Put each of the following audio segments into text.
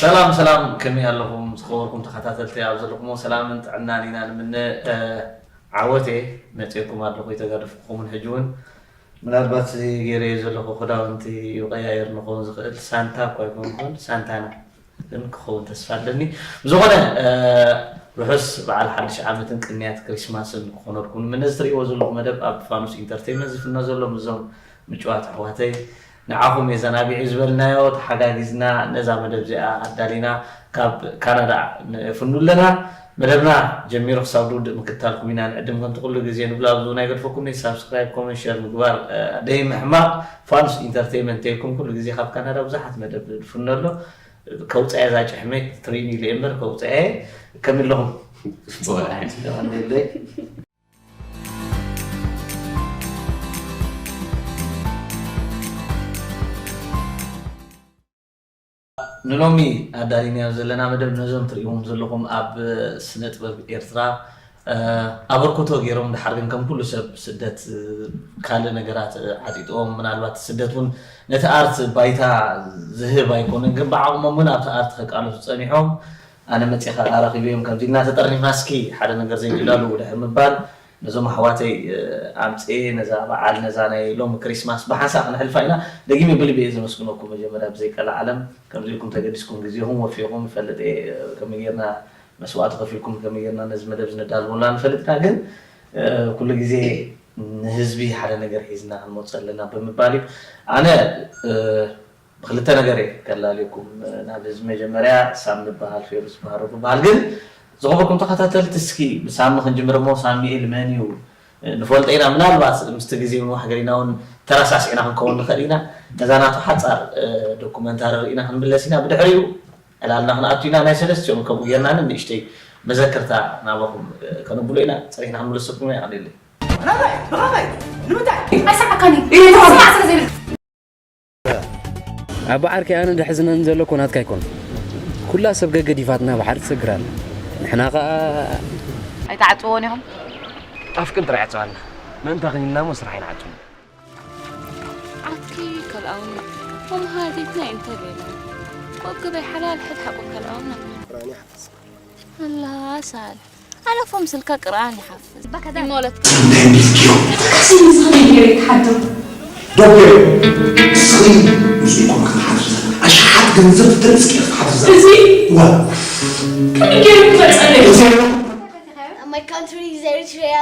ሰላም ሰላም፣ ከመይ ኣለኹም ዝኸበርኩም ተኸታተልቲ? ኣብ ዘለኹሞ ሰላምን ጥዕናን ኢና ንምነ። እ፣ ዓወቴ መፅኤኩም ኣለኹ፣ ይተጋደፍኩምን ሕጂ እውን ምናልባት እዚ ገይረዮ ዘለኹ ክዳውንቲ ይቀያየር ንኸውን ዝኽእል ሳንታ እኳ ኣይኮንኩን፣ ሳንታና ግን ክኸውን ተስፋ ኣለኒ። ብዝኾነ፣ እ፣ ርሑስ በዓል ሓድሽ ዓመትን ቅንያት ክሪስማስን ክኾነልኩም ንምነ። እዚ ትርእይዎ ዘለኹም መደብ ኣብ ፋኑስ ኢንተርቴይንመንት ዝፍኖ ዘሎ፣ ምስዞም ምጭዋት ኣሕዋተይ ንዓኹም የዘናግዕ እዩ ዝበልናዮ ተሓጋጊዝና ነዛ መደብ እዚኣ ኣዳሊና ካብ ካናዳ ንፍኑ ኣለና። መደብና ጀሚሩ ክሳብ ዝውድእ ምክታልኩም ኢና ንዕድም። ከምቲ ኩሉ ግዜ ንብሎ ኣብዚ እውን ኣይገድፈኩምን፣ ሳብስክራይብ፣ ኮመንት፣ ሸር ምግባር፣ እ፣ ደይምሕማቕ። ፋኑስ ኢንተርቴይንመንት ተይልኩም ኩሉ ግዜ ካብ ካናዳ ብዙሓት መደብ ንፍኖ ኣሎ። ከውፅኣየ እዛ ጭሕመይ ትሪኒ ኢለ እምበር ከውፅኣየ ከመይ ኣለኹም? ንሎሚ ኣዳሊናዮ ዘለና መደብ ነዞም ትርእይዎም ዘለኹም ኣብ ስነ ጥበብ ኤርትራ፣ እ፣ ኣበርክቶ ገይሮም፣ ድሓር ግን ከም ኩሉ ሰብ ስደት፣ እ፣ ካልእ ነገራት፣ እ፣ ዓጢጥዎም፣ ምናልባት ስደት እውን ነቲ ኣርት ባይታ ዝህብ ኣይኮነን፣ ግን ብዓቕሞም እውን ኣብቲ ኣርት ከቃለሱ ጸኒሖም። ኣነ መጺኻ ኣራኺበዮም ከምዚ ኢልና ተጠርኒፍና እስኪ ሓደ ነገር ዘይድላሉ ድሕር ምባል፣ ነዞም ኣሕዋተይ፣ እ፣ ኣምጽኤ ነዛ በዓል፣ ነዛ ናይ ሎሚ ክሪስማስ ብሓንሳእ ክነሕልፋ ኢና። ደጊመ ብልቢ እየ ዘመስግነኩም። መጀመርያ ብዘይ ቀልዓለም ከምዚ ኢልኩም ተገዲስኩም ግዜኹም ወፊኹም፣ ይፈልጥ እየ፣ እ፣ ከመይ ጌርና መስዋእቲ ከፊልኩም፣ ከመይ ጌርና ነዚ መደብ እዚ ነዳልወላ ንፈልጥ ኢና። ግን፣ እ፣ ኩሉ ግዜ ንህዝቢ ሓደ ነገር ሒዝና ክንመጽእ ኣለና ብምባል እዩ። ኣነ፣ እ፣ ብክልተ ነገር እየ ከላልየኩም ናብ ህዝቢ። መጀመርያ ሳሚ ዝበሃል፣ ፌሩዝ ዝበሃል፣ ሮቢ ዝበሃል። ግን ዝኸበርኩም ተኸታተልቲ፣ እስኪ ብሳሚ ክንጅምር እሞ፣ ሳሚኤል መን እዩ? ንፈልጦ ኢና፣ ምናልባት ምስቲ ግዜ ምንዋሕ ገሊና እውን ተረሳሲዕና ክንከውን ንኽእል ኢና። ነዛ ናቱ ሓጻር፣ እ፣ ዶኩመንታሪ ርኢና ክንምለስ ኢና። ብድሕሪኡ ዕላልና ክንኣቱ ኢና። ናይ ሰለስቲኦም ከምኡ ጌርና ንእሽተይ መዘክርታ ናባኹም፣ እ፣ ከነብሎ ኢና። ጸኒሕና ክንምለሰኩም ኢና። የቐንየለይ። ራባይ ብኻባይ ንምንታይ ኣይሰማዕካኒ ስማዕ ስለ ዘይብል ኣብ ባዓርከይ ኣነ ደሕዝነኒ ዘሎ እኮ ናትካ ኣይኮን። ኩላ ሰብ ገገዲፋትና ባሕሪ ትሰግር ኣላ። ንሕና ከኣ ኣይትዓጽዎን ኢኹም ኣፍቅን ጥራይ ዕጽዋልና ምእንታ ክንልና እሞ ስራሕ ኣይንዓጽው። ዓትኪ ካልኣውኒ መምሃሪትና እንተ ቤና ኮብ ገበይ ሓላል ሕድ ሓቁ ካልኣውና ኣላ ሳል ሓለፎም ስልካ ቅርኣን ይሓፍዝ ይሞለት ናይ ሚልኪዮ ስም ዝኽሪ ገይረ ይትሓድር ዶክተር ስኽሪ ምስኡ ኮንካ ትሓፍዝ ኣሽሓት ገንዘብ ትተንስኪ ትሓፍዝ እዚ ዋ ከመይ ገይሩ ክመፀለይ እዚ My country is Eritrea.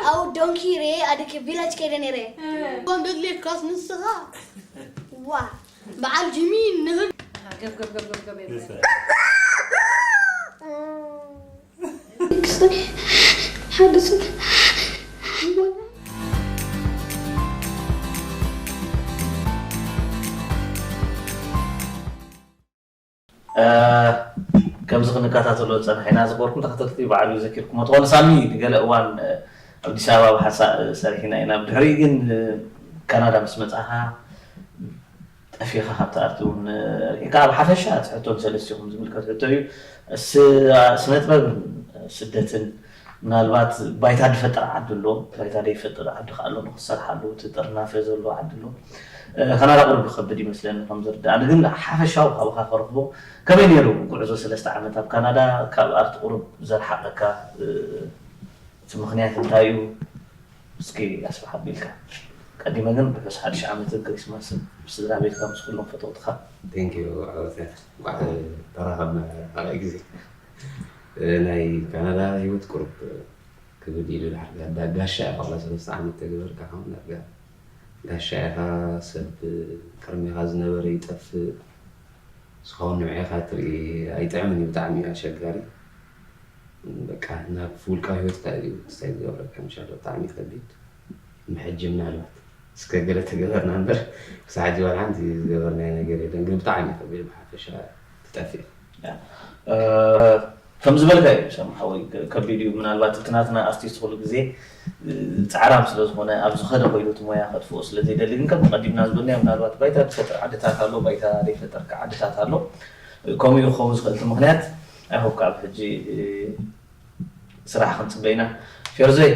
ኣው ዶንኪ ሬ ኣድክ ቪላጅ ከይደ ነይረ። ኮን ደድልየካስ ንስኻ ዋ በዓል ጂሚ ንህብ ሓደ ሰብ ከምዚ ክንከታተሎ ዝፀናሕና ዝኮርኩም ተኸተልቲ ባዕሉ ዘኪርኩሞ ትኾኑ ሳሚ ንገለ እዋን ኣብ ኣዲስ ኣበባ ብሓንሳእ ሰሪሕና ኢና ብድሕሪኡ ግን ካናዳ ምስ መፃኻ ጠፊኻ ካብቲ ኣርቲ እውን ርሒካ ኣብ ሓፈሻ እቲ ሕቶ ንሰለስቲኹም ዝምልከት ሕቶ እዩ ስነጥበብን ስደትን ምናልባት ባይታ ዝፈጥር ዓዲ ኣሎ ባይታ ዘይፈጥር ዓዲ ከዓ ኣሎ ንክሰርሓሉ እቲ ጥርናፈ ዘሎ ዓዲ ኣሎ ካናዳ ቁሩብ ይኸብድ ይመስለኒ ከም ዝርዳእኒ ግን ሓፈሻዊ ካብኻ ከረኽቦ ከመይ ነይሩ ጉዕዞ ሰለስተ ዓመት ኣብ ካናዳ ካብ ኣርቲ ቁሩብ ዘርሓቀካ እቲ ምኽንያት እንታይ እዩ እስኪ ኣስፍሕ ኣቢልካ ቀዲመ ግን ርሑስ ሓድሽ ዓመትን ክሪስማስን ምስ ስድራ ቤትካ ምስ ኩሎም ፈተውትኻ Thank you ዓወት እንኳዕ ተራኸብና ካልኣይ ግዜ ናይ ካናዳ ህይወት ቁሩብ ክብድ ኢሉ ድሓር ጋሻ ኢኻ ዋላ ሰለስተ ዓመት ተገበርካ ከም ዳርጋ ጋሻ ኢኻ ሰብ ቅድሜኻ ዝነበረ ይጠፍእ እስኻውን ንብዒኻ ትርኢ ኣይጥዕምን እዩ ብጣዕሚ እዩ ኣሸጋሪ በቃ ናብ ውልቃዊ ህይወትካ እዩ ክስታይ ዝገብረካ ምሻሎ ብጣዕሚ ከቢድ ንሕጂ ምናልባት እስከ ገለ ተገበርና እምበር ክሳዕ ሕጂ ዋላ ሓንቲ ዝገበርናዮ ነገር የለን ግን ብጣዕሚ ከቢድ ብሓፈሻ ትጠፍእ ከም ዝበልካዮ ሰም ሓወይ ከቢድ እዩ ምናልባት እቲ ናትና ኣርቲስት ኩሉ ግዜ ፃዕራም ስለ ዝኾነ ኣብ ዝኸደ ኮይሉ እቲ ሞያ ከጥፍኦ ስለ ዘይደሊ ግን ከም ቀዲምና ዝበልናዮ ምናልባት ባይታ ዝፈጥር ዓድታት ኣሎ ባይታ ዘይፈጠርካ ዓድታት ኣሎ ከምኡ እዩ ክኸውን ዝኽእል እቲ ምኽንያት ኣይሆፕ ካብ ሕጂ ስራሕ ክንፅበ ኢና ፌርዞይ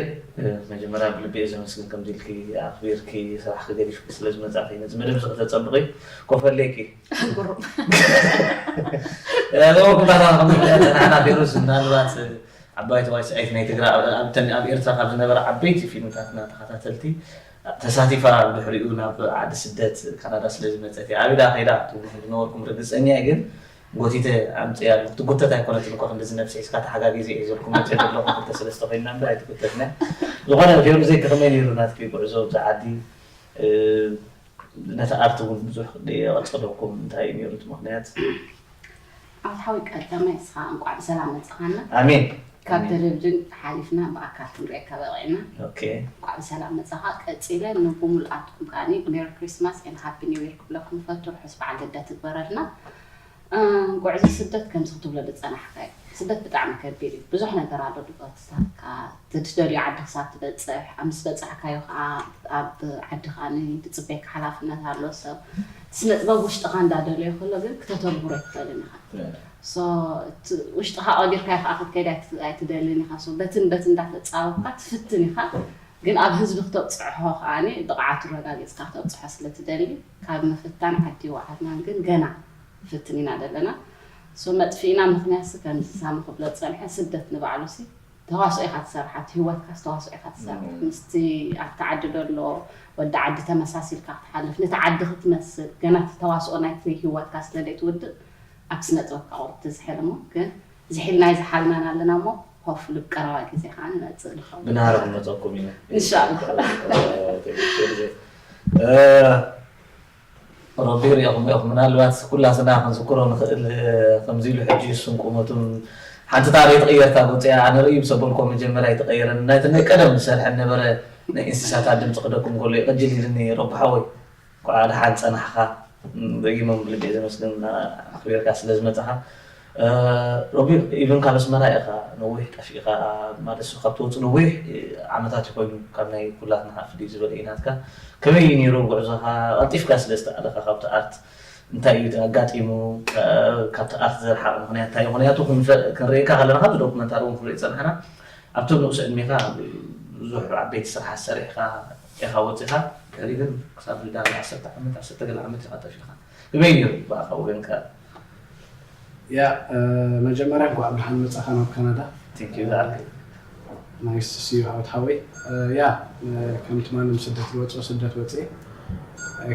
መጀመርያ ብልቢ እየ ዘመስግን፣ ከምዚ ኢልኪ ኣኽቢርኪ ስራሕኪ ገዲፍኪ ስለ ዝመጻእኪ፣ ነዚ መደብ እዚ ከተጸብቒ ኮፈለይኪ። ግሩም። እሞ ኩባታ ከም ዝብለና ፌሩዝ፣ ምናልባት ዓባይቲ ዋይ ስዒት ናይ ትግራ ኣብ ኤርትራ ካብ ዝነበረ ዓበይቲ ፊልምታትና ተኸታተልቲ ተሳቲፋ፣ ብድሕሪኡ ናብ ዓዲ ስደት ካናዳ ስለ ዝመጸት እያ። ኣብ ኢዳ ከይዳ ትብሉ ከም ዝነበርኩም ርግጸኛ እየ፣ ግን ጎቲተ ኣምጽያ ኣለኹ። ትጉተት ኣይኮነትን እኮ፣ ክንድዚ ነብሲ ሒዝካ ተሓጋጊዘ እየ ዘልኩ መጽእ ዘለኹ። ክልተ ሰለስተ ኮይንና እምበር ኣይትጉተትና። ዝኾነ ፌሩዘይ ከመይ ነይሩ ናትኪ ጉዕዞ ኣብዚ ዓዲ? ነቲ ኣርት እውን ብዙሕ የቐጸለኩም እንታይ እዩ ነይሩ እቲ ምኽንያት? ኣብቲ ሓዊ ቀዳማይ እስኻ እንቋዕ ብሰላም መጻኻና። ኣሜን። ካብ ቴሌቪዥን ሓሊፍና ብኣካል ክንሪኤካ በቂዕና። ኦኬ። እንቋዕ ብሰላም መጻኻ። ቀጺለ ንብሙሉኣትኩም ከኣ ሜሪ ክሪስማስ ኤንድ ሃፒ ኒው ይር ክብለኩም እፈቱ። ርሑስ በዓል ልደት ይግበረልና። ጉዕዞ ስደት ከምዚ ክትብሎ ዝጸናሕካዮ ስደት ብጣዕሚ ከቢድ እዩ። ብዙሕ ነገር ኣሎ ዝጎትተካ፣ እቲ ትደልዮ ዓዲ ክሳብ ትበጽሕ፣ ኣብ ምስ በጻሕካዮ ከኣ ኣብ ዓዲ ከኣ ዝጽበየካ ሓላፍነት ኣሎ። ሰብ እቲ ስነ ጥበብ ውሽጥኻ እንዳደለዮ ከሎ ግን ክተተግብሮ ኣይትኽእልን ኢኻ። ውሽጥኻ ቀቢርካዮ ከኣ ክትከይድ ኣይትደልን ኢኻ። በትን በትን እንዳተጻወትካ ትፍትን ኢኻ። ግን ኣብ ህዝቢ ክተብጽሖ ከኣ ብቕዓቱ ረጋጊጽካ ክተብጽሖ ስለ ትደሊ ካብ ምፍታን ዓዲ ይወዓልና። ግን ገና ንፍትን ኢና ዘለና። መጥፊእና ምኽንያትሲ ከምዚ ሳሚ ክብሎ ዝጸንሐ ስደት ንባዕሉሲ ተዋስኦ ኢኻ ትሰርሓ፣ እቲ ህይወትካስ ተዋስኦ ኢኻ ትሰርሕ። ምስቲ ኣብቲ ዓዲ ዘሎ ወዲ ዓዲ ተመሳሲልካ ክትሓልፍ፣ ነቲ ዓዲ ክትመስል፣ ገና እቲ ተዋስኦ ናይቲ ህይወትካ ስለ ዘይትውድእ ኣብቲ ስነ ጥበብካ ቁሩብ ትዝሕል እሞ፣ ግን ዝሒልናዮ ዝሓልናን ኣለና እሞ፣ ሆፍሊ ብቀረባ ግዜ ከዓ ንመፅእ ንኸውን። ብናህሪ ክንመፀኩም ኢና። ኢንሻላህ። ረቢ ሪኢኹም ኢኹም። ምናልባት ኩላትና ክንዝክሮ ንኽእል፣ ከምዚ ኢሉ ሕጂ እሱን ቁመቱን ሓንቲ ታሪክ ትቕየር እታ ጎፅያ። ኣነ ርእዩ ብሰበልኮ መጀመርያ ኣይተቐየረን። ናይቲ ናይ ቀደም ዝሰርሐ ነበረ፣ ናይ እንስሳታት ድምፂ ክደኩም ከሎ ይቕጅል ኢልኒ። ረቢ ሓወይ፣ እንኳዕ ደሓን ፀናሕኻ። ደጊሞም ብልቢ እየ ዘመስግን ኣኽቢርካ ስለ ዝመፃኻ። ሮቢ፣ ኢቭን ካብ ኣስመራ ኢኻ ነዊሕ ጠፊእካ፣ ማለት ካብ ትወፅእ ነዊሕ ዓመታት ይኮይኑ፣ ካብ ናይ ኩላትና ሓፍ ድዩ ዝበለ እዩ ናትካ። ከመይ እዩ ነይሩ ጉዕዞኻ? ቀልጢፍካ ስለ ዝተኣለኻ ካብቲ ኣርት እንታይ እዩ ኣጋጢሙ? ካብቲ ኣርት ዘርሓቕ ምኽንያት እንታይ እዩ? ምኽንያቱ ክንፈ-፣ ክንርእየካ ከለና ካብዚ ዶኩመንታሪ እውን ክንርኢ ዝፀናሕና ኣብቲ ንኡስ ዕድሜኻ ብዙሕ ዓበይቲ ስራሓት ሰሪሕካ ኢኻ ወፂኻ። ድሕሪ ግን ክሳብ ልዳርጋ ዓሰርተ ዓመት፣ ዓሰርተ ገለ ዓመት ኢኻ ጠፊእካ። ከመይ ነይሩ ብኣኻ ወገንካ? ያ መጀመርያ እንኳዕ ብደሓን መጻኻ ናብ ካናዳ። Thank you ዝዓርከይ። ናይስ ሲ ዩ ዓወት ሓወይ። ያ ከምቲ ማንም ስደት ዝወፅኦ ስደት ወፅኤ፣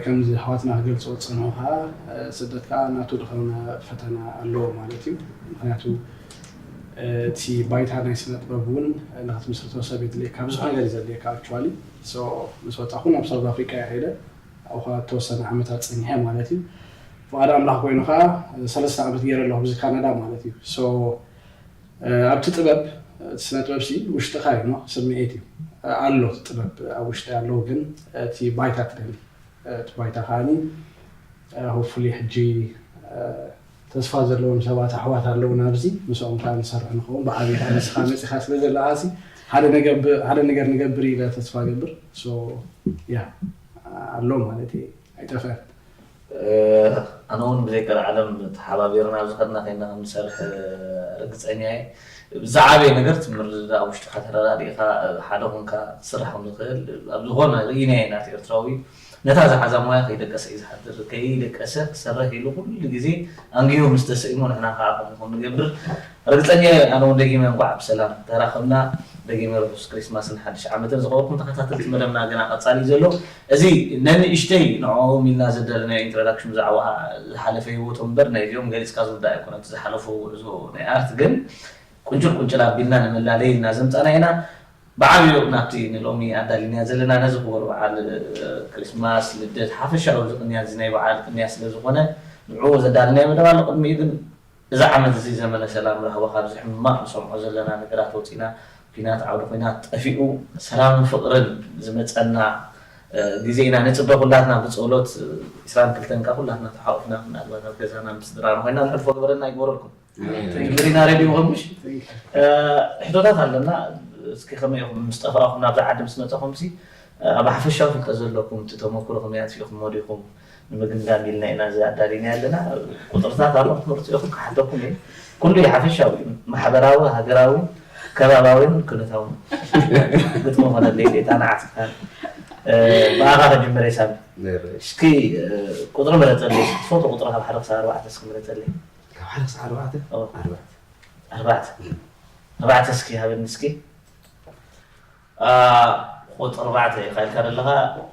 ከምዚ ኣሕዋትና ክገልፅዎ ዝፀንሑ ከዓ ስደት ከዓ ናቱ ዝኾነ ፈተና ኣለዎ ማለት እዩ። ምክንያቱ እቲ ባይታ ናይ ስነ ጥበብ እውን ንክትምስርቶ ሰብ የድልየካ፣ ብዙሕ ነገር እዩ ዘድልየካ። ኣክቹዋሊ ምስ ወፃኹ ናብ ሳውዝ ኣፍሪቃ እየ ከይደ፣ ኣብኡ ከዓ ተወሰነ ዓመታት ፀኒሐ ማለት እዩ። ፍቓድ ኣምላኽ ኮይኑ ከዓ ሰለስተ ዓመት ገይረ ኣለኹ ብዚ ካናዳ ማለት እዩ። ኣብቲ ጥበብ፣ እቲ ስነ ጥበብ ሲ ውሽጥኻ እዩ፣ ስምዒት እዩ ኣሎ። እቲ ጥበብ ኣብ ውሽጢ ኣሎ፣ ግን እቲ ባይታ ትደሊ። እቲ ባይታ ከዓኒ ሆፕፉሊ ሕጂ ተስፋ ዘለዎም ሰባት ኣሕዋት ኣለዉ ናብዚ፣ ምስኦም ከዓ ንሰርሕ ንኸውን። ብዓብይ ከዓ ንስኻ መፂኻ ስለ ዘለኻ ሲ ሓደ ነገር ብ- ሓደ ነገር ንገብር ኢለ ተስፋ ገብር። ሶ ያ ኣሎ ማለት እዩ፣ ኣይጠፍአን። ኣነ እውን ብዘይ ቀልዓለም ተሓባቢርና ኣብዚ ከድና ኮይና ከምንሰርሕ ርግፀኛ እየ። ዝዓበየ ነገር እቲ ምርድዳእ ኣብ ውሽጥካ ተረዳዲእካ ሓደ ኮንካ ክትስራሕ ከም ዝኽእል ኣብ ዝኾነ ርኢናዮ ኢና። እቲ ኤርትራዊ ነታ ዝሓዛ ሞያ ከይደቀሰ እዩ ዝሓድር። ከይደቀሰ ክሰርሕ ኢሉ ኩሉ ግዜ ኣንጊሁ ምስ ተሰኢሙ ንሕና ከዓ ከምኡ ከም ንገብር ርግፀኛ እየ። ኣነ እውን ደጊመ እንኳዕ ብሰላም ተራኸብና። ደጊመ ርሑስ ክሪስማስን ሓድሽ ዓመትን ዝኸበርኩም ተኸታተልቲ መደብና ገና ቀፃሊ እዩ ዘሎ። እዚ ነንእሽተይ ንዕኦም ኢልና ዘዳለናዮ ኢንትሮዳክሽን ብዛዕባ ዝሓለፈ ህይወቶም እምበር ናይዚኦም ገሊፅካ ዝውዳእ ኣይኮነን። እቲ ዝሓለፍዎ ጉዕዞ ናይ ኣርት ግን ቁንጭል ቁንጭል ኣቢልና ንመላለይ ኢልና ዘምፃና ኢና። ብዓብዩ ናብቲ ንሎሚ ኣዳሊናያ ዘለና ነዚ ክቡር በዓል ክሪስማስ፣ ልደት፣ ሓፈሻዊ እዚ ቅንያት እዚ ናይ በዓል ቅንያት ስለ ዝኾነ ንዕኡ ዘዳለናዮ መደብ ኣሎ። ቅድሚኡ ግን እዚ ዓመት እዚ ዘመነ ሰላም ራህዋ ካብዚ ሕማቕ ንሰምዖ ዘለና ነገራት ወፂና፣ ኲናት ዓውዲ ኲናት ጠፊኡ ሰላምን ፍቕርን ዝመፀና ግዜ ኢና ንፅበ። ኩላትና ብፀሎት ዒስራን ክልተን ካብ ኩላትና ተሓቑፍና ምናልባት ኣብ ገዛና ምስ ስድራና ኮይና ንሕልፎ ግበረና ይግበረልኩም። ትግርኛ ሬድዮ ከምሽ ሕቶታት ኣለና። እስኪ ከመይ ኢኹም ምስ ጠፋእኹም ናብዚ ዓዲ ምስ መፀኹም ሲ ኣብ ሓፈሻዊ ፍልጠት ዘለኩም እቲ ተመክሮ ከመይ ኣጥፊእኹም ወዲኹም ንምግምጋም ኢልና ኢና እዚ ኣዳሊና ኣለና። ቁፅርታት ኣሎ ክትመርፁ ኢኹም ክሓተኩም እየ። ኩሉ እዩ ሓፈሻዊ እዩ፣ ማሕበራዊ፣ ሃገራዊ፣ ከባባዊን ኩነታውን ግጥሚ ኾነለይ ዴታ ንዓትካ። ብኣኻ ከጅምር ይሳብ። እስኪ ቁጥሪ ምረፀለይ። ትፈቱ ቁጥሪ ካብ ሓደ ክሳብ ኣርባዕተ እስኪ ምረፀለይ። ካብ ሓደ ክሳብ ኣርባዕተ? ኣርባዕተ። ኣርባዕተ እስኪ ሃበኒ እስኪ። ቁጥሪ ኣርባዕተ ኢኻ ኢልካ ዘለኻ።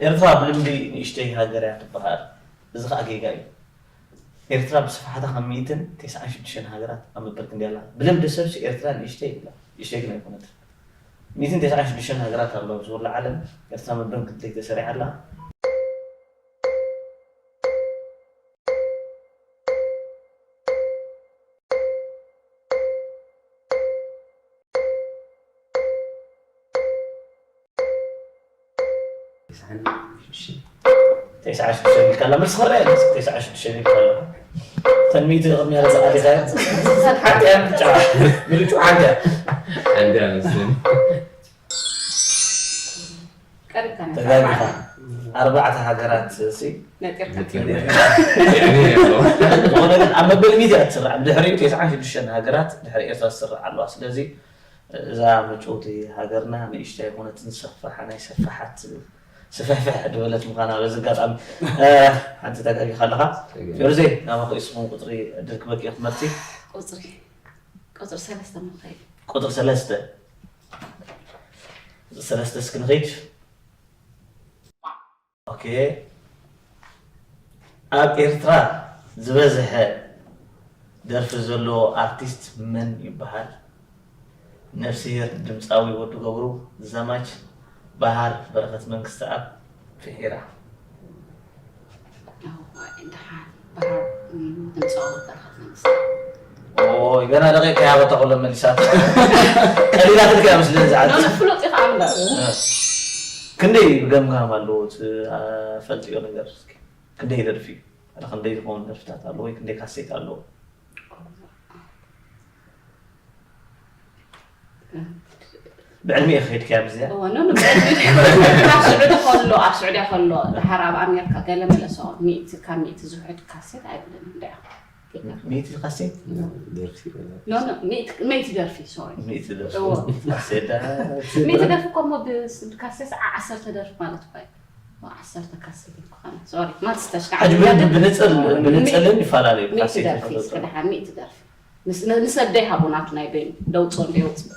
ኤርትራ ብልምዲ ንእሽተይ ሃገር እያ ትበሃል። እዚ ኸኣ ጌጋ እዩ። ኤርትራ ብስፍሓታ ካብ ሚእትን ተስዓን ሽዱሽተን ሃገራት ኣብ ምብር ክንዲ ኣላ። ብልምዲ ሰብሲ ኤርትራ ንእሽተይ ይብላ። ንእሽተይ ግን ኣይኮነትን። ሚእትን ተስዓን ሽዱሽተን ሃገራት ኣለዋ ኣብ ዝወላ ዓለም። ኤርትራ ምብር ክንዲ ተሰሪዓ ኣላ። ተስዓን ሽዱሽተን ኢልካ ኣላ። መልሲ ኸላ እያ፣ ተስዓን ሽዱሽተን ኢልካ ኣላ። ተን ሚእቲ ቅድሚያ ለዛ ኣሊኻ እያ። ሓንቲ እያ ምርጫ። ምርጫ ሓንቲ እያ። ሓንቲ እያ መስለኒ። ተጋጊኻ። ኣርባዕተ ሃገራት ሲ ነጢርካ። ዝኾነ ግን ኣብ መበል ሚእቲ እያ ትስራዕ። ብድሕሪኡ ተስዓን ሽዱሽተን ሃገራት ድሕሪ ኤርትራ ዝስራዕ ኣለዋ። ስለዚ እዛ ምጭውቲ ሃገርና ንእሽቶ ኣይኮነትን፣ ሰፋሓ ናይ ሰፋሓት ስፍሕፍሕ ዝበለት ምዃና በዚ ኣጋጣሚ። ሓንቲ ተጋጊኻ ኣለኻ። ፌሩዜ፣ ናባኺ ስኹም ቁፅሪ ዕድል ክበኪ ክትመርፂ። ቁፅሪ ቁፅሪ ሰለስተ ምኽእል። ቁፅሪ ሰለስተ። ቁፅሪ ሰለስተ እስኪ ንኺድ። ኦኬ። ኣብ ኤርትራ ዝበዝሐ ደርፊ ዘለዎ ኣርቲስት መን ይበሃል? ነፍስሄር ድምፃዊ ወዲ ገብሩ፣ ዘማች በሃር በረኸት መንግስተኣብ፣ ፍሒራ። ደሓን በሃር ድምፃዊ በረኸት መንግስተ። ኦይ ገና ደቂቅ ከይሃበታ ኩሎ መሊሳት። ቀሊላትልካ እያ መስለኒ ዝዓት። ኖ ፍሉጥ ኢኻ እምበር። ክንደይ ገምጋም ኣለዎ እቲ ፈልጥዮ ነገር እስኪ? ክንደይ ደርፊ እዩ? ኣነ ክንደይ ዝኸውን ደርፍታት ኣለዎ ወይ ክንደይ ካሴት ኣለዎ? ብዕድሚኡ ክኸይድ ከያ ብዚያ እዋ ኖ ኖ ብዕድሚኡ ካብ ስዑዲ ከሎ ኣብ ስዑድያ ከሎ ድሓር ኣብ ኣሜሪካ ገለ መለ ሰው ሚእቲ ካብ ሚእቲ ዝውሕድ ካሴት ኣይብልን እንድያ። ሚእቲ ካሴት? ደርፊ ኖ ኖ ሚእቲ ሚእቲ ደርፊ ሶሪ ሚእቲ ደርፊ እዎ። ካሴት ዳ- ሚእቲ ደርፊ እኮ እሞ ብ- ብካሴት ዓ- ዓሰርተ ደርፊ ማለት እኮ እዩ። ዋ ዓሰርተ ካሴት እኮ ኸነ ሶሪ ማለት ተሽካዕ ሕጂ ብ- ብንፅል ብንፅልን ይፈላለዩ ሚእቲ ካሴት ደርፊ ይፈልጡ። እስከ ድሓር ሚእቲ ደርፊ ንሰደይ ሃቡ ናቱ ናይ በይኑ ደውፅኦ እንደ ይወፅእ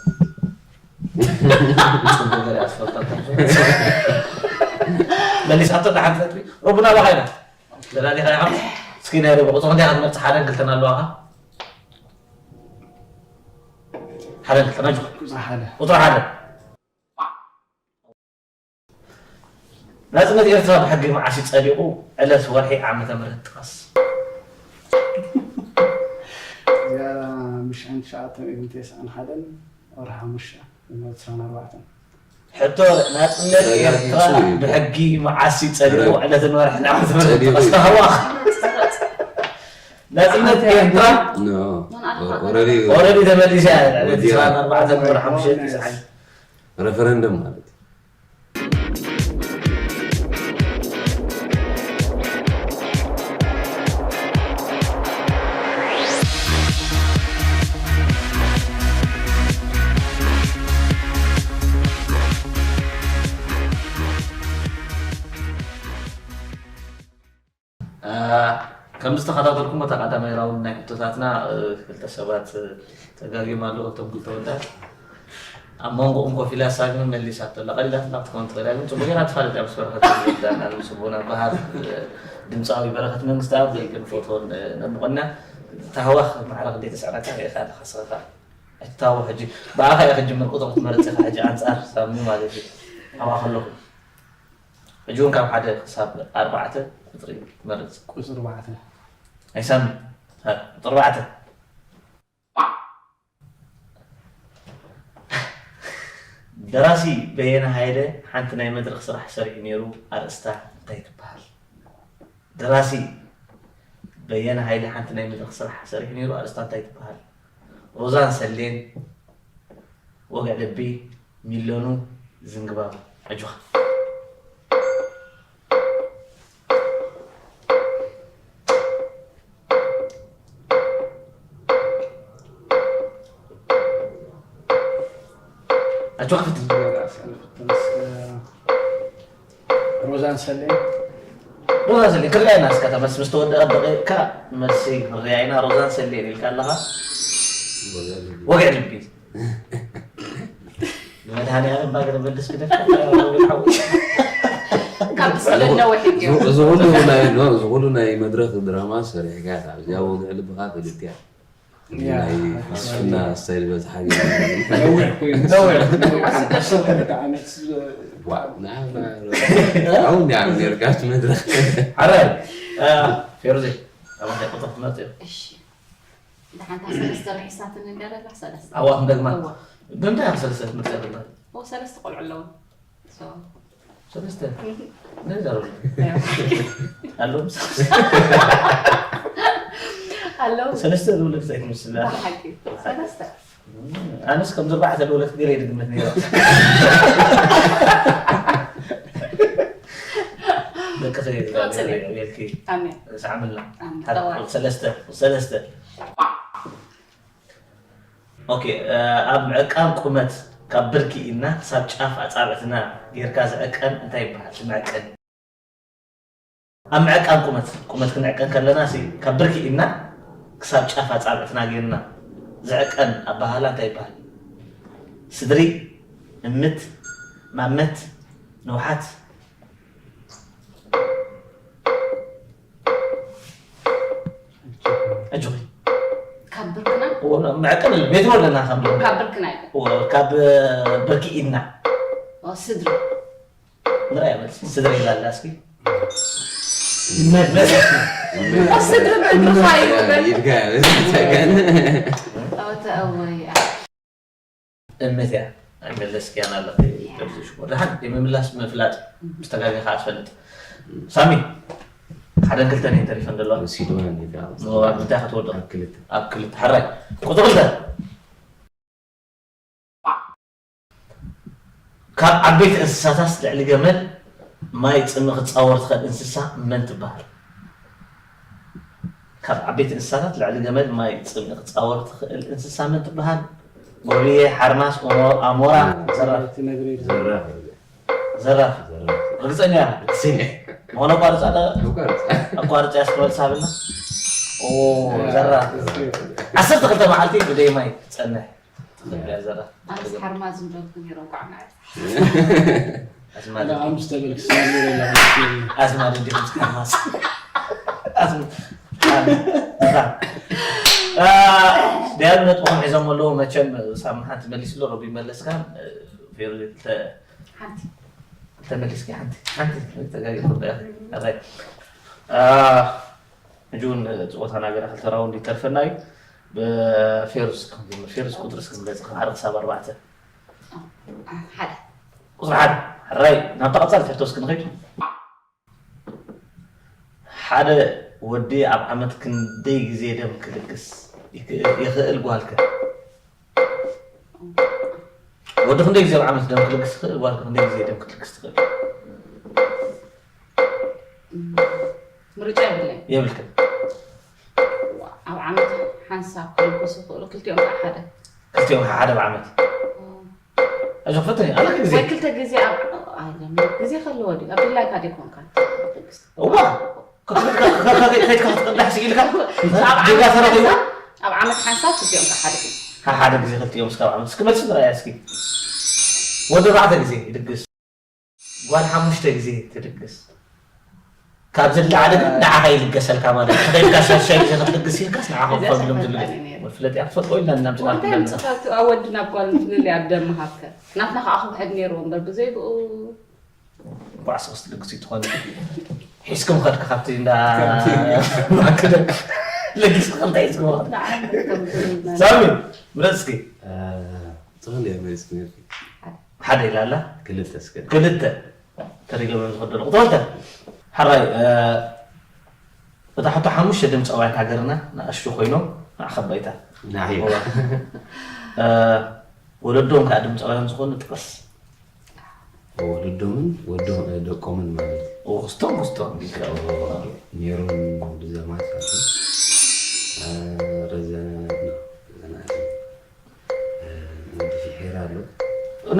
መሊሳቶ ንሓንቲ ነጥቢ ሮቡና ባኻ ኢና ደላሊኻ ኢኻ እስኪ ናይ ሮቡ ቁፅሪ ክንደይ ክትመርፅ ሓደን ክልተን ኣለዋኻ ሓደን ክልተን ኣጆ ቁፅሪ ሓደ ናፅነት ኤርትራ ብሕጊ መዓስ እዩ ጸዲቑ? ዕለት፣ ወርሒ፣ ዓመተ ምህረት ጥቐስ። እዚኣ ምሽዐን ትሽዓተ ሚእትን ተስዓን ሓደን ወርሒ ሓሙሽተ ዕስራን ኣርባዕተን። ሕቶ፣ ናጽነት ኤርትራ ብሕጊ መዓስ እዩ ጸዲቑ? ዕለትን ወርሕን ዓመተ ምህረት ጥቐስ። ተሃዋኽ። ናጽነት ኤርትራ ኦረዲ ተመሊሳ እያ። ዕለት ዕስራን ኣርባዕተን ወርሒ ሓሙሽተ ተስዓን። ረፈረንደም ማለት እዩ። ከም ዝተኸታተልኩሞ እታ ቀዳማይ ራውንድ ናይ ሕቶታትና ክልተ ሰባት ተጋግዮም ኣለዉ እቶም ክልተ ወዳት ኣብ መንጎኦም ኮፍ ኢላ ሳግሚ መሊሳቶ ኣላ ቀሊላት እና ክትከውን ትኽእል እያ ግን ፅቡቅ ጌራ ትፋለጥ እያ ምስ በረኸት ወልዳን ምስ ኣቦና በሃር ድምፃዊ በረኸት መንግስተኣብ ክንፈትዎን ነድንቖን ኢና ታህዋኽ ማዕረ ክንደይ ተስዕረካ ርኢኻ ኣለኻ ስኻ ኣይትታወ ሕጂ ብኣኻ እየ ክጅምር ቁፅሪ ክትመርፅ ኢኻ ሕጂ ኣንፃር ሳሚ ማለት እዩ ኣብኣ ከለኹ ሕጂ እውን ካብ ሓደ ክሳብ ኣርባዕተ ቁፅሪ ትመርፅ። ቁፅሪ ኣርባዕተ። ናይ ሳሚ። ቁፅሪ ኣርባዕተ። ደራሲ በየነ ሃይለ ሓንቲ ናይ መድረኽ ስራሕ ሰሪሑ ነይሩ። ኣርእስታ እንታይ ትበሃል? ደራሲ በየነ ሃይለ ሓንቲ ናይ መድረኽ ስራሕ ሰሪሑ ነይሩ። ኣርእስታ እንታይ ትበሃል? ሮዛን ሰሌን፣ ወግዒ ልቢ፣ ሚለኑ፣ ዝንግባብ፣ ኣጆኻ። ሮዛን ሰሌን። ሮዛን ሰሌን ክርያ ኢና እስካ፣ እታ መልሲ ምስ ተወደኣ ደቂቕካ መልሲ ክንርያ ኢና። ሮዛን ሰሌን ኢልካ ኣለኻ። ወግዒ ልቢ። ብመድሃኒኣለም ባገ ተመልስ ግደፍ። ካብ ስለ ነዊሕ እዩ። እዚ ኩሉ ናይ፣ ኖ፣ እዚ ኩሉ ናይ መድረኽ ድራማ ሰሪሕካ እያ። ኣብዚኣ ወግዒ ልብኻ ክልቲያ። ናይ ፍልስፍና ስታይል በዝሓ ገይሩ። ነዊሕ ኮይኑ። ነዊሕ። ዓሰርተ ክልተ ዓመት ዋ፣ ንዓና፣ ኣሁን ዲኣ ኣብ ኔርካ ኣብቲ መድረኽ። ሓራይ፣ አ፣ ፌሩዜ፣ ኣብ እንታይ ቁጥር ትመርጽ? እሺ። ደሓን እታ ሰለስተ ርሒሳትኒ እንድያ ዘላ፣ ሰለስተ። ኣዋ ክንደግማ? እዋ። ብምንታይ ኢኻ ሰለስተ ትመርጽ ዘለኻ? ኦ፣ ሰለስተ ቆልዑ ኣለዉ። ሶ፣ ሰለስተ? ናይ ዛረቡ። እያ። ኣለዎም? ኣለዉ። ሰለስተ ዝውለድ እንታይ ትመስል? ብሓቂ። ሰለስተ። ኣነስ ከም ኣርባዕተ ዝውለድ ገለ ይድግመት ነይረ። ደቂ ኸይ-፣ ቀጽሊ። የብልኪ። ኣሜን። ሰዓምልና። ኣሜን። ሓደ፣ ጠዋይ። ሰለስተ፣ ሰለስተ። ኦኬ፣ እ፣ ኣብ ምዕቃን ቁመት ካብ ብርኪ ኢድና ክሳብ ጫፍ ኣጻብዕትና ጌርካ ዝዕቀን እንታይ ይበሃል? እቲ መዕቀኒ። ኣብ ምዕቃን ቁመት፣ ቁመት ክንዕቀን ከለና ሲ፣ ካብ ብርኪ ኢድና ክሳብ ጫፍ ኣጻብዕትና ጌርና ዝዕቀን ኣበሃህላ እንታይ ይበሃል? ስድሪ፣ እምት፣ ማመት፣ ንውሓት። ኣጆኺ። ካብ ብርክና? እዎ፣ መዕቀን ኣሎ፣ ሜትሮ ኣለና ካብ ብርክና። ካብ ብርክና እዩ። እዎ፣ ካብ፣ እ፣ ብርኪ ኢድና። ኦ፣ ስድሪ። ንርኣያ መልሲ። ስድሪ ኢላ ኣላ፣ እስኪ። እመት። እመት። ስድሪ ብእግርኻ እዩ። ኢድካ እያ፣ በዚ ተገን። ኦ፣ ተእወይ። እምት እያ። ኣይመለስክያን ኣለኺ። ደብዚ ሽኮር። ደሓን፣ የምምላስ ምፍላጥ፣ ምስ ተጋጊኻ ኣትፈልጥ። ሳሚ፣ ሓደን ክልተን እየን ተሪፈን ዘለዋ። ወሲድዋ እንዴ፣ ዳ-፣ ኖ፣ ኣብ ምንታይ ክትወድቕ? ኣብ ክልተ። ኣብ ክልተ። ሕራይ። ቁጽሪ ክልተ። ካብ ዓበይቲ እንስሳታት ልዕሊ ገመል ማይ ጽምኢ ክትጻወር ትኽእል እንስሳ መን ትበሃል? ካብ ዓበይቲ እንስሳታት ልዕሊ ገመል ማይ ጽምኢ ክትጻወር ትኽእል እንስሳ መን ትበሃል? ጎብየ፣ ሓርማዝ፣ ኦሞ-፣ ኣሞራ፣ ዘራፍ። ትነግረኝ። ዘራፍ። ዘራፍ። ዘራፍ። ርግጸኛ? ርግጸኛ። ዝኾነ ኣቋርጻ ዶ? ኣቋርጻ። ኣቋርጻ እስኪ መልሲ ሃብልና። ኦ፣ ዘራፍ። ዓሰርተ ክልተ መዓልቲ ብደይ ማይ ትጸንሕ። ትኽእል እያ ዘራፍ። ኣነስ ሓርማዝ ምደብኩ ነይሮም፣ ኳዕ ንዓይ። ኣዝማድ። ኣነ ኣምስተ በልክ ስማል ነይረ ኣለኹ። ኣዝማድ እንዲኹም ሓርማዝ። ኣዝም-፣ ኣዝም-፣ አ፣ ዲያሉ ነጥቦም ሒዞም ኣለዉ። መቸም ሳሚ ሓንቲ መሊስሉ፣ ሮቢ መለስካ፣ ፌሩ ክልተ ሓንቲ። ተመሊስኪ ሓንቲ፣ ሓንቲ ተጋጊ ቁርዳ። ኣራይ። አ፣ ሕጂ እውን ጸወታና ገና ክልተ ራውንድ ይተርፈና እዩ። ብፌሩስ ክንጅምር። ፌሩስ ቁጽሪ እስኪ ንገጽ፣ ካብ ሓደ ክሳብ ኣርባዕተ። ሓደ። ቁጽሪ ሓደ። ሕራይ፣ ናብታ ቀጻሊ ሕቶ እስኪ ንኸይድ። ሓደ ወዲ ኣብ ዓመት ክንደይ ግዜ ደም ክልግስ ይክ-፣ ይኽእል ጓልከ? ወዲ ክንደይ ግዜ ኣብ ዓመት ደም ክልግስ ይኽእል? ጓል ክንደይ ግዜ ደም ክትልግስ ትኽእል? ምርጫ የብለይ። የብልክን። ኣብ ዓመት ሓንሳብ ክልግሱ ይኽእሉ፣ ክልቲኦም ከዓ ሓደ። ክልቲኦም ሓደ ኣብ ዓመት። ኦ። ኣጆ ፈተኒ፣ ኣለኪ ግዜ። ወይ ክልተ ግዜ ኣብ፣ ኣይለም፣ ግዜ ከለዎ ድዩ? ኣብ ድላይካ ድዩ ኮንካ? እዋ፣ ከይድካ ክትቅዳሕ ስኢልካ? ኣብ ጌጋ ዓመት ተረኺቡ? ሓንሳብ፣ ኣብ ዓመት ሓንሳብ ክልቲኦም ከዓ ሓደ ግዜ። ሓ-፣ ሓደ ግዜ ክልቲኦም እስካብ ዓመት። እስኪ መልሲ ንርኣያ እስኪ። ወዲ ኣርባዕተ ግዜ ይድግስ። ጓል ሓሙሽተ ግዜ ትድግስ። ካብዚ ንላዕሊ ግን ንዓኻ ይልገሰልካ ማለት እዩ። ከይድካ ሻድሻይ ግዜ ክትድግስ ኢልካስ ንዓኻ እዚኣ ክኸብሎም ዝብል። ሰፈር እዩ ነይሩ። ፍለጥ እያ ትፈልጦ ኢልና እናምፅና ወዲ ትብለና። ኣምፅኻቱ ኣብ ወዲ ናብ ጓል ፍልልይ ኣብ ደም ሃብከ። ናትና ከዓ ክውሕድ ነይርዎ እምበር ብዘይ ብኡ። እንኳዕ ሶስት ልግሲ ትኾን። ሒዝኩም ኸድካ ካብቲ እንዳ ማክደ ለጊስ ክልተ ሒዝኩም ኸድካ። ንዓይ ከም ዝብል ሳሚ፣ ምረጽ እስኪ። እ፣ ጽቕል እየ መሊስኩ ነይርኩ። ሓደ ኢላ ኣላ። ክልተ እስከ። ክልተ። ተሪገመ ዝኸደሉ። ቁጥሪ ክልተ። ሓራይ፣ እ፣ እታ ሕቶ ሓሙሽተ ድምፃውያን ሃገርና ንኣሽቱ ኮይኖም ንዓኻ ባይታ። ንዓይ። እዋ። እ፣ ወለዶም ከዓ ድምፃውያን ዝኾኑ ጥቕስ። ወለዶምን ወዶ-፣ ደቆምን ማለት እዩ። ኦ፣ ክስቶም፣ ክስቶም። ሜሮን ወዲ ዘማች ኣሎ። እ፣ ረዘነ፣ ረዘነ ኣሎ። እ፣ ወዲ ፊሒራ ኣሎ። ኖ፣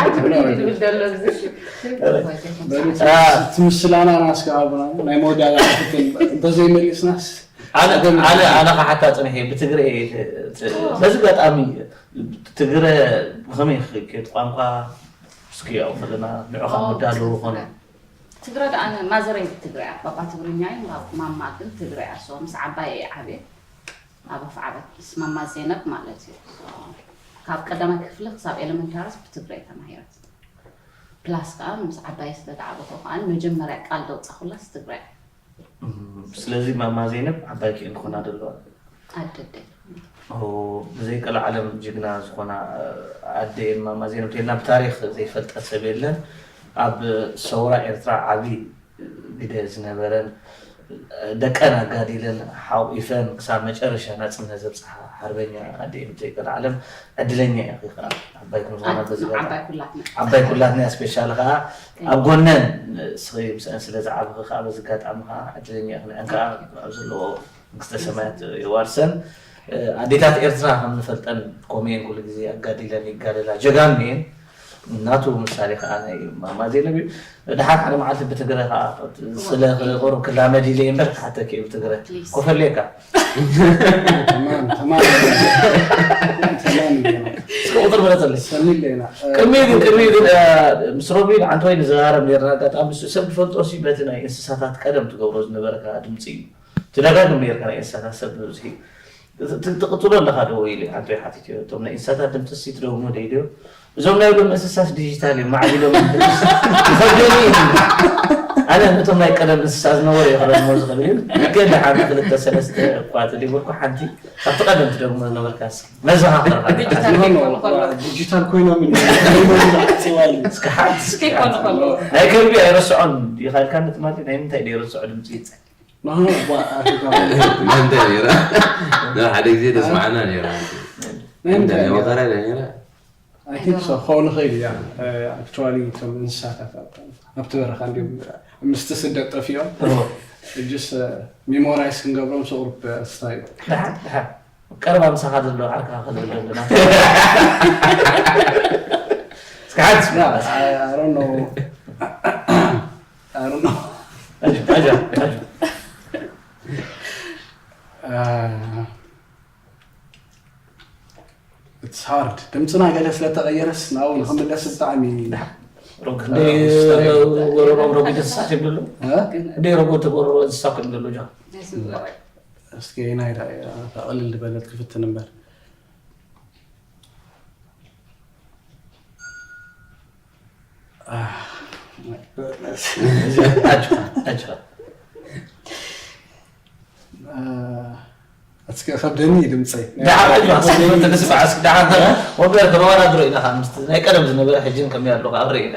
ዓዲ ብልዩ ዝብል ዘሎ እዚ ትምስላና ናስካ ኣቡና ናይ መወዳእታ ክትል እንተዘይመሊስናስ ኣነ ኣነ ኣነ ከሓታ ጽንሐ ብትግረ በዚ ኣጋጣሚ ትግረ ብኸመይ ክክድ ቋንቋ እስኪ ያው ፈለና ንዑኻ ምዳሉ ኾነ ትግረ ደኣ ኣነ ማዘረይ ትግረ እያ ባባ ትግርኛ እዩ ማማ ግን ትግረ እያ ሶ ምስ ዓባይ እየ ዓብየ ኣብ ኣፍ ዓበት ምስ ማማ ዜነብ ማለት እዩ ካብ ቀዳማይ ክፍሊ ክሳብ ኤለመንታሪስ ብትግረ እየ ተማሂረት ፕላስ ከዓ ምስ ዓባይ ስለ ዝዓበኹ ከዓ መጀመርያ ቃል ዘውፃኹላስ ትግረ እያ ስለዚ ማማ ዜነብ ዓባይ ክእን ክኾና ዘለዋ ኣደደይ ብዘይ ቀልዓለም ጅግና ዝኾና ኣደየን ማማ ዜነብ ተልና ብታሪክ ዘይፈልጠ ሰብ የለን ኣብ ሰውራ ኤርትራ ዓብይ ግደ ዝነበረን ደቀን ኣጋዲለን ሓቂፈን ክሳብ መጨረሻ ናፅነት ዘብፅሓ ሓርበኛ ኣደየን ብዘይ ቀልዓለም ዕድለኛ ኢኺ ከዓ ዓባይ ከም ዝኾና በዚ ዓባይ ኩላትና ዓባይ ኩላትና ስፔሻል ከዓ ኣብ ጎነን ስኺ ምስአን ስለ ዝዓብኺ ከዓ በዚ ኣጋጣሚ ከዓ ዕድለኛ ኢኺ ንዐን ከዓ ኣብ ዘለዎ መንግስተ ሰማያት የዋርሰን ኣዴታት ኤርትራ ከም ንፈልጠን ኮሜን ኩሉ ግዜ ኣጋዲለን ይጋደላ ጀጋኑ እየን ናቱ ምሳሌ ከዓ ናይ ማማ ዜነብ እዩ ድሓር ሓደ መዓልቲ ብትግረ ከዓ ስለ ቁሩብ ክላመድ ኢለ እምበር ክሓተኪ ብትግረ ኮፈሌካ تمام تمام تمام እስኪ ቁፅር በለፀለይ ሰሚለና ቅድሚ ግን ቅድሚ ግን ምስ ሮቢን ዓንተወይ ንዘራረብ ነርና ኣጋጣሚ ንሱ ሰብ ዝፈልጦ ሲ በቲ ናይ እንስሳታት ቀደም ትገብሮ ዝነበረካ ድምፂ እዩ ትደጋግም ነርካ ናይ እንስሳታት ሰብ ብብዝሒ ትቅፅሎ ኣለካ ዶ ኢሉ ዓንተወይ ሓቲትዮ እቶም ናይ እንስሳታት ድምፂ ሲ ትደግሞ ደይድዮ እዞም ናይ ሎም እንስሳስ ዲጂታል እዮም ማዕቢሎም ይኸብደኒ እዩ ኣነ ነቶም ናይ ቀደም እንስሳ ዝነበሩ ይኸረድሞ ዝኽእል ግን ገለ ሓንቲ ክልተ ሰለስተ እኳ ተደይበልኩ ሓንቲ ካብቲ ቀደም ትደግሞ ዝነበርካስ መዘኻኸርካ ዲጂታል ኮይኖም ናይ ከልቢ ኣይረስዖን ይኻልካ ነቲ ማለት ናይ ምንታይ ደይረስዖ ድምፂ ይፀ እንተ ነራ ሓደ ግዜ ተስማዕና ነራ እንተ ወኸራ ነራ I think so ክኸውን ይኽእል እያ actually እቶም እንስሳታት ኣብቲ በረኻ እንዲም ምስቲ ስደት ጠፊኦም እጅስ ሚሞራይስ ክንገብሮም ስቑርብ ስታይ ቀረባ ምሳኻ ዘሎ ዓርካ ክልብል ዘለና እስካሓት I don't know I don't know It's hard ድምፅና ገለ ስለተቐየረስ ናብኡ ንክምለስ ብጣዕሚ ወረሮም ረጉ ደስሳት ይብሉ እንደ ረጎ ተጎረሮ እንስሳ ክብሉ ጃ እስኪ ናይ ዳ እታ ቅልል ዝበለት ክፍትን እምበር እስከ ከብደኒ ድምፀይ ደሓር ኣዩ ኣስክፍት ንስማዕ እስኪ ደሓር ወገር ተመዋዳድሮ ኢና ከዓ ምስቲ ናይ ቀደም ዝነበረ ሕጅን ከመይ ኣሎ ከዓ ርኢ ኢና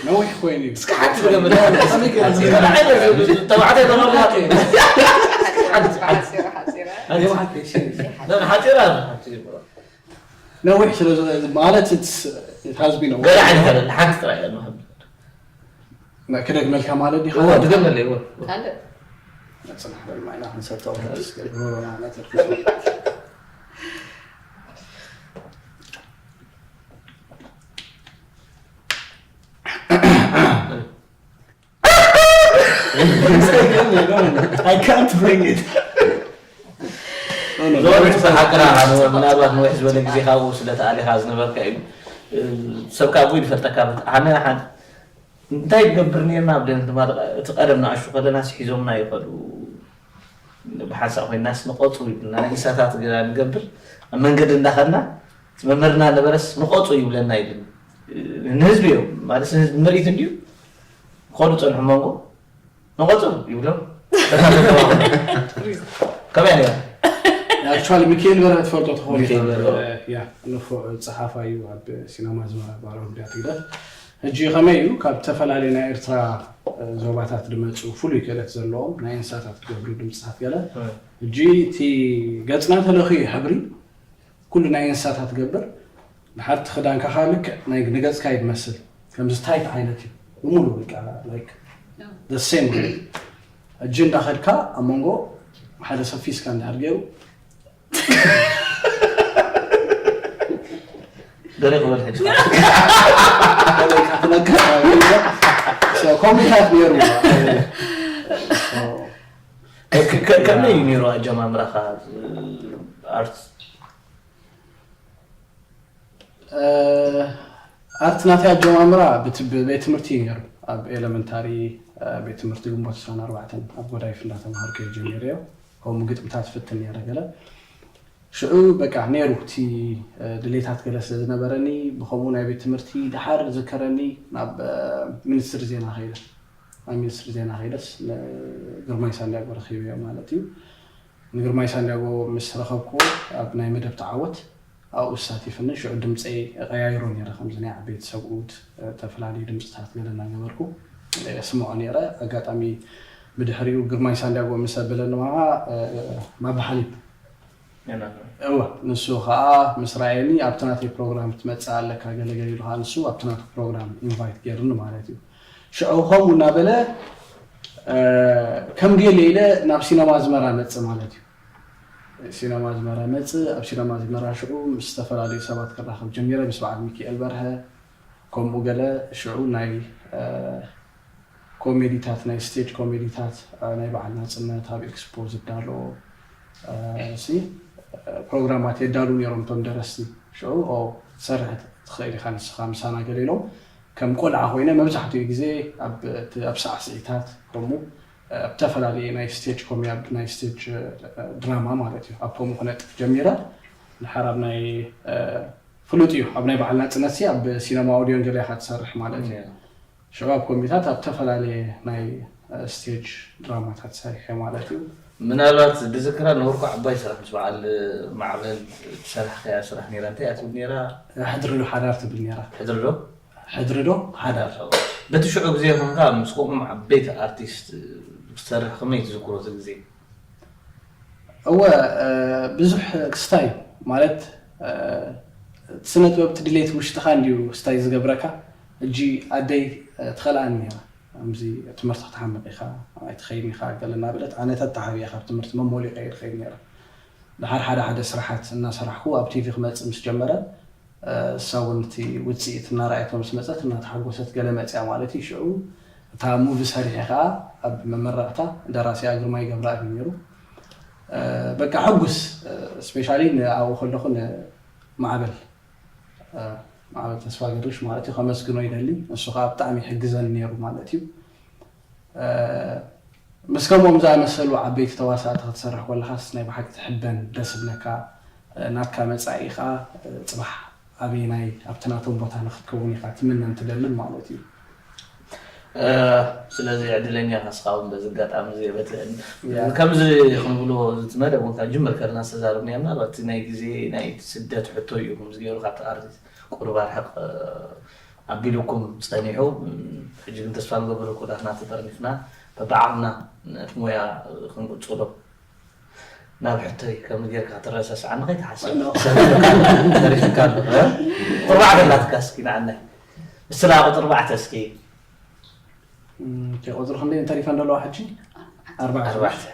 ነዊሕ ኮይኑ እዩ እስኪ ሓንቲ ትገብር ተባዕታይ ተመርካት ሓፂራ ነዊሕ ስለ ማለት has been ገለ ዓይነት ሓንቲ ጥራይ እያ ክደግመልካ ማለት ዲኻ ትገመለ ይወ ካልእ ጽናሕ በል ማይና ክንሰቶ I can't bring it. ዞር ሓቅራ ምናልባት ንውሕ ዝበለ ግዜ ካብኡ ስለ ተኣሊኻ ዝነበርካ እዩ ሰብ ካብኡ ይፈልጠካ ኣነ እንታይ ትገብር ነርና ኣብ ደን ድማ እቲ ቀደም ንኣሹ ከለና ስሒዞምና ይኸዱ ብሓንሳእ ኮይናስ ንቆፁ ይብልና ናይ እንስሳታት ገና ንገብር ኣብ መንገዲ እንዳኸድና መምህርና ነበረስ ንቆፁ ይብለና ይብል ንህዝቢ እዮም ማለት ንህዝቢ ምርኢት እንድዩ ከዱ ፀንሑ መንጎ ንቆፁ ይብሎም ከመይ ነይሩ actually ሚካኤል በርሀ ትፈልጦ ትኾን ሚካኤል በርሀ። ንፉዕ ፀሓፋይ እዩ ኣብ ሲነማ ኣዝመራ ባህላዊ ጉዳያት ህግደፍ ሕጂ ከመይ እዩ ካብ ዝተፈላለዩ ናይ ኤርትራ ዞባታት ዝመፁ ፍሉይ ክእለት ዘለዎም ናይ እንስሳታት ዝገብሩ ድምፅታት ገለ ሕጂ እቲ ገፅና ተለኽዩ ሕብሪ ኩሉ ናይ እንስሳታት ትገብር ድሓር እቲ ክዳንካ ከዓ ልክዕ ናይ ንገፅካ እዩ ዝመስል ከምዚ ታይት ዓይነት እዩ ብምሉ በቃ like the same way ሕጂ እንዳኸድካ ኣብ መንጎ ሓደ ሰብ ፊስካ እንድሕር ገይሩ ገለ ክብል ሕጂ ትነግር ኮሚታት ነይሩ። ከመይ እዩ ነይሩ ኣጀማምራኻ? ኣርት ኣርት ናተይ ኣጀማምራ ብቤት ትምህርቲ እዩ ነይሩ። ኣብ ኤለመንታሪ ቤት ትምህርቲ ግንቦት ዕስራን ኣርባዕተን ኣብ ጎዳይፍ እንዳተምሃርኩ እየ ጀሚረዮ። ከምኡ ግጥምታት ፍትን ነይረ ገለ። ሽዑ በቃ ነይሩ እቲ ድሌታት ገለ ስለ ዝነበረኒ፣ ብኸምኡ ናይ ቤት ትምህርቲ ድሓር ዝከረኒ ናብ ሚኒስትሪ ዜና ከይደ። ኣብ ሚኒስትሪ ዜና ከይደስ ንግርማይ ሳንዲያጎ ረኺበዮ ማለት እዩ። ንግርማይ ሳንዲያጎ ምስ ረኸብኩዎ ኣብ ናይ መደብ ተዓወት ኣብኡ ኣሳቲፍኒ። ሽዑ ድምፀይ እቀያይሮ ነይረ፣ ከምዚ ናይ ዓበይቲ ሰብኡት ዝተፈላለዩ ድምፅታት ገለ እናገበርኩ የስምዖ ነይረ። ኣጋጣሚ ብድሕሪኡ ግርማይ ሳንዲያጎ ምስ ኣበለኒ ከዓ ማባሓሊብ እወ ንሱ ከዓ ምስ ረኣየኒ ኣብቲ ናተይ ፕሮግራም ክትመፅእ ኣለካ ገለገለ ኢሉ ከዓ ንሱ ኣብቲ ናቱ ፕሮግራም ኢንቫይት ገይርኒ ማለት እዩ። ሽዑ ከምኡ እናበለ ከም ገለ ኢለ ናብ ሲነማ ኣዝመራ መፅእ ማለት እዩ። ሲነማ ኣዝመራ መፅእ ኣብ ሲነማ ኣዝመራ ሽዑ ምስ ዝተፈላለዩ ሰባት ክራኸብ ጀሚረ፣ ምስ በዓል ሚኪኤል በርሀ ከምኡ ገለ። ሽዑ ናይ ኮሜዲታት ናይ ስቴጅ ኮሜዲታት ናይ በዓል ናፅነት ኣብ ኤክስፖ ዝዳሎ ሲ ፕሮግራማት የዳሉ ነይሮም እቶም ደረስቲ። ሽዑ ትሰርሕ ትኽእል ኢኻ ንስኻ ምሳና ገለ ኢሎም ከም ቆልዓ ኮይነ መብዛሕትኡ ግዜ ኣብ ሳዕስዒታት ከምኡ ኣብ ዝተፈላለየ ናይ ስቴጅ ኮሜ ኣብ ናይ ስቴጅ ድራማ ማለት እዩ ኣብ ከምኡ ክነጥፍ ጀሚረ። ድሓር ኣብ ናይ ፍሉጥ እዩ ኣብ ናይ በዓል ናፅነት ሲ ኣብ ሲነማ ኦድዮን ገለ ኢኻ ትሰርሕ ማለት እዩ። ሽዑ ኣብ ኮሜዲታት ኣብ ዝተፈላለየ ናይ ስቴጅ ድራማታት ሰሪሐ ማለት እዩ። ምናልባት ድዝክራ ነበርኩ ዓባይ ስራሕ ምስ በዓል ማዕበል ትሰርሕ ከያ ስራሕ ነይራ እንታይ እያ ትብል ነይራ? ሕድሪ ዶ ሓዳር ትብል ነይራ። ሕድሪ ዶ? ሕድሪ ዶ ሓዳር። በቲ ሽዑ ግዜ ኮንካ ምስ ከምኦም ዓበይቲ ኣርቲስት ክትሰርሕ ከመይ ትዝክሮ እቲ ግዜ? እወ ብዙሕ ክስታይ ማለት እቲ ስነ ጥበብ እቲ ድሌት ውሽጥኻ እንድዩ ክስታይ ዝገብረካ። ሕጂ ኣደይ ትኸልኣኒ ነይራ ከምዚ ትምህርቲ ክትሓምቕ ኢኻ ኣይትኸይድን ኢኻ ገለ እናበለት ኣነ ተተሓቢኣ ካብ ትምህርቲ መሞሊቀ እየ ዝኸይድ ነይረ። ድሓር ሓደ ሓደ ስራሓት እናሰራሕኩ ኣብ ቲቪ ክመፅእ ምስ ጀመረ እሳ እውን እቲ ውፅኢት እናረኣየቶ ምስ መፀት እናተሓጎሰት ገለ መፅያ ማለት እዩ። ሽዑ እታ ሙቪ ሰሪሐ ከዓ ኣብ መመረቕታ ደራሲኣ ግርማይ ገብረኣብ እዩ ነይሩ። በቃ ሕጉስ ስፔሻሊ ንኣብኡ ከለኹ ንማዕበል ማዕበል ተስፋ ገርሽ ማለት እዩ ከመስግኖ ይደሊ። ንሱ ከዓ ብጣዕሚ ይሕግዘኒ ነይሩ ማለት እዩ። ምስ ከምኦም ዝኣመሰሉ ዓበይቲ ተዋሳእቲ ክትሰርሕ ከለኻስ ናይ ብሓቂ ትሕበን ደስ ዝብለካ ናትካ መፃኢ ከዓ ፅባሕ ኣበየናይ ኣብቲ ናቶም ቦታ ንክትከውን ኢኻ ትምነን ትደልን ማለት እዩ። ስለዚ ዕድለኛ ኢኻ ንስኻ እውን በዚ ኣጋጣሚ እዚ የበትእን ከምዚ ክንብሎ ዝመደብ እውን ካብ ጅምር ከለና ዝተዛረብናዮ ምናልባት እቲ ናይ ግዜ ናይ ስደት ሕቶ እዩ ከምዚ ገይሩ ካብቲ ኣርቲስት ቁሩብ ኣርሕቕ ኣቢሉኩም ጸኒሑ ሕጂ ግን ተስፋ ንገብር ኩላትና ተጠርኒፍና በብዓቕምና ነቲ ሞያ ክንቅጽሎ ናብ ሕቶይ ከም ጌርካ ትረሳስዓኒ ከይትሓስብ ተሪፍካ ኣሎ ቁርባዕ ገላትካ እስኪ ንዓናይ እስላ ቁጥርባዕተ እስኪ ቁፅሪ ክንደይ እንተሪፈን ዘለዋ ሕጂ ኣርባዕተ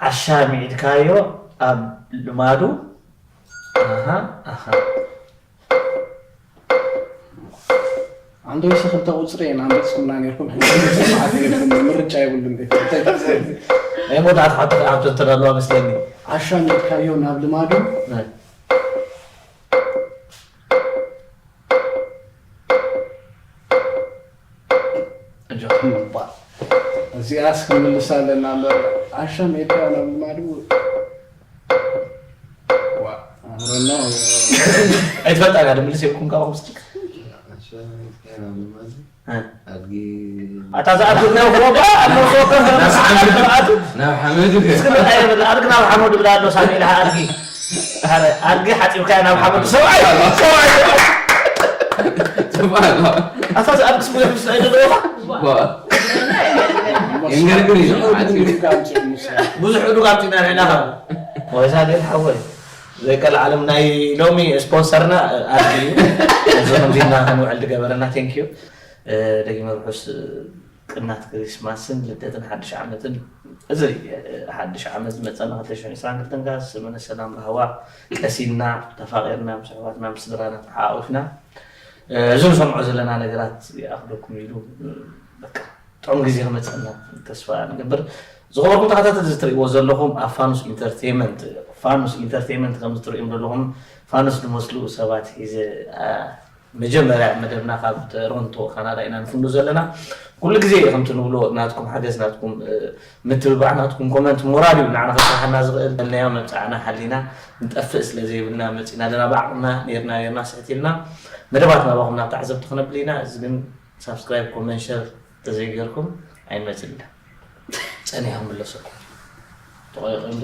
ኣሻሚዕድካዮ ኣብ ልማዱ ኣንዶ ይሲ ክልተ ቁፅሪ እየን ኣንበፅኩምና ነርኩም ሕማት ገርኩም ምርጫ የብሉን ናይ መወዳእታ ሓቶ ክኣቶ ተዳለዋ መስለኒ ኣሻሚዕድካዮ ናብ ልማዱ እዚኣስ ክንምልሳ ኣለና እምበር ዓሻ ሜዳ ናብ ልማዱ ኣይትፈልጣ ጋ ድምልስ የብልኩም ካብ ምስ ኣታ ዝኣቱ ነውሮባ ኣለሶ ናብ ሓመድ ኣድግ ናብ ሓመድ ብላ ኣሎ ሳሚ ኢልሃ ኣድጊ ኣድጊ ሓፂብካ ናብ ሓመድ ሰብኣይ ሰብኣይ ኣታ ዝኣድግስ ብዙሕ ምስ ኣይደለዎ ብዙሕ ዕዱግ ኣምፂኡ ንሕና ወዛ ግን ሓወይ ዘይቀል ዓለም ናይ ሎሚ ስፖንሰርና ኣድጊ እዩ እዚ ከምዚና ክንውዕል ዝገበረና ቴንኪዩ ደጊመ ርሑስ ቅናት ክሪስማስን ልደትን ሓድሽ ዓመትን እዚ ሓድሽ ዓመት ዝመፀና ክልተ ሽሕን ዕስራን ክልተን ጋር ዘመነ ሰላም ራህዋ ቀሲንና ተፋቒርና ምስ ኣሕዋትና ምስ ስድራና ተሓቋቒፍና እዚ ንሰምዖ ዘለና ነገራት ይኣኽለኩም ኢሉ በቃ ጥዑም ግዜ ክመፀና ተስፋ ንገብር። ዝኸበርኩም ተኸታተልቲ እዚ ትርእይዎ ዘለኹም ኣብ ፋኑስ ኢንተርቴይመንት ፋኑስ ኢንተርቴይመንት ከም ዝትርእዮም ዘለኹም ፋኑስ ዝመስሉ ሰባት ሒዘ መጀመርያ መደብና ካብ ቶሮንቶ ካናዳ ኢና ንፍንዶ ዘለና። ኩሉ ግዜ ከምቲ ንብሎ ናትኩም ሓገዝ ናትኩም ምትብባዕ ናትኩም ኮመንት ሞራል እዩ ንዓና ከስርሓና ዝኽእል። ነያ መብፃዕና ሓሊና ንጠፍእ ስለ ዘይብልና መፂና ኣለና ብዓቕምና ነርና ነርና ስሕት ኢልና መደባት ናባኹም ናብ ተዓዘብቲ ክነብል ኢና። እዚ ግን ሳብስክራይብ ኮመንት ሸር ተዘይገርኩም ኣይንመፅእ ኢና። ፀኒሖም ምለሰኩም ተቆይቆም